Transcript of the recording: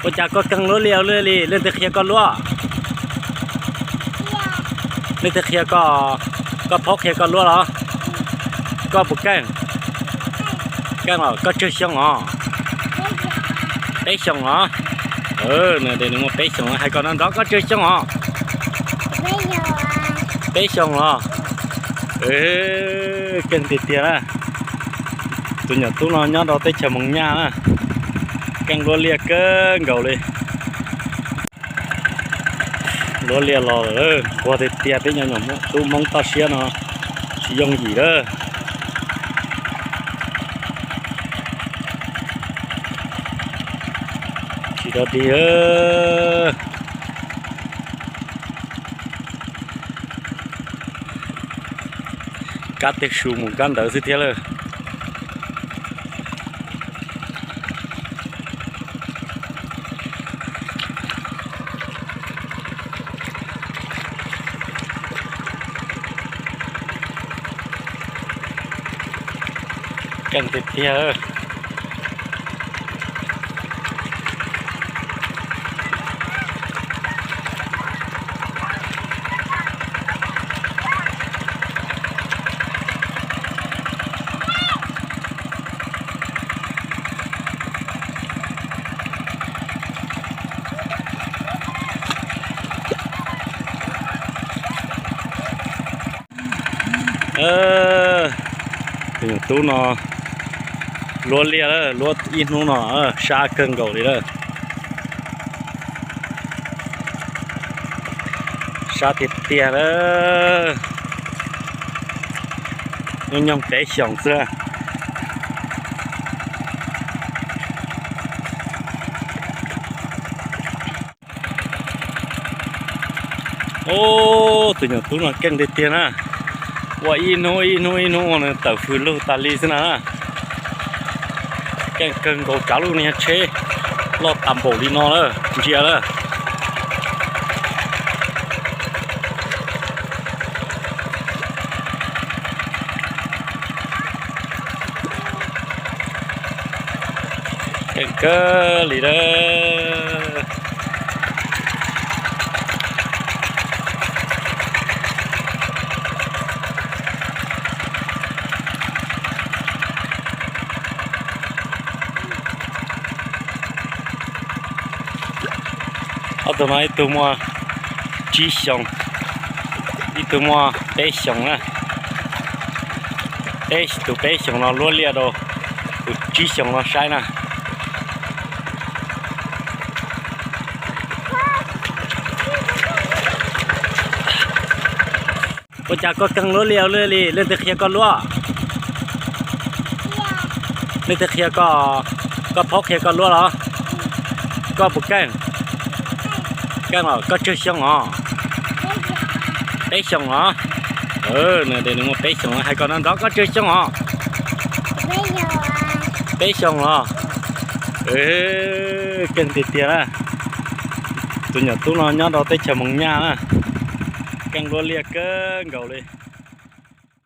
Ua cas koj keej luab liaj ua luaj li, leej twg qhia koj luab? Leej twg qhia koj? Koj phob qhia koj luab los? Koj puas keej? Keej los koj tsawg xyoo os? Peb xyoos los? Nws tias nws muaj peb xyoos, hais kom nrov nrov, koj tsawg xyoo os? Peb xyoos los? Keej tiag tiag na. Tus nyuam tub no nyob rau teb chaws Moos Nyaj na, keej luab liaj kawg nkaus li. Luab liaj los lawm, nquag tiag tiag, peb nyuam tub Hmoob toj siab no tsis yooj yim lawm. Tsis dog dig. Kab twg su mus kab ntawd xwb thiab lawm. Keej tiag tiag. Tus nyuam tub no luab liaj, luab ib hnub no sab kawg nkaus li lawm. Sab tiag tiag lawm. Nyob nyoog peb xyoos xwb. Ub, tus nyuam tub no keej tiag tiag na. Ua ib hnub ib hnub ib hnub ua nws tawm fws lug tas li xwb na. Keej kawg nkaus, tsav lub niag tsheb loj tas npaum li no lawm, ntsia lawm. Keej kawg li lawm. Ob tug no ib tug muaj tsib xyoos, ib tug muaj peb xyoos na. Peb, tus peb xyoos no luab liaj rau tus tsib xyoos no saib na. Ua cas koj keej luab liaj ua luaj li, leej twg qhia koj luab? Leej twg qhia koj? Koj phob qhia koj luab los? Koj puas keej? Keej los koj tsawg xyoo os? Peb xyoos los? Nws tias nws muaj peb xyoos, hais kom nrov nrov, koj tsawg xyoo os? Peb xyoos los? Keej tiag tiag na. Tus nyuam tub no nyob rau teb chaws Moos Nyaj na, keej luab liaj kawg nkaus li.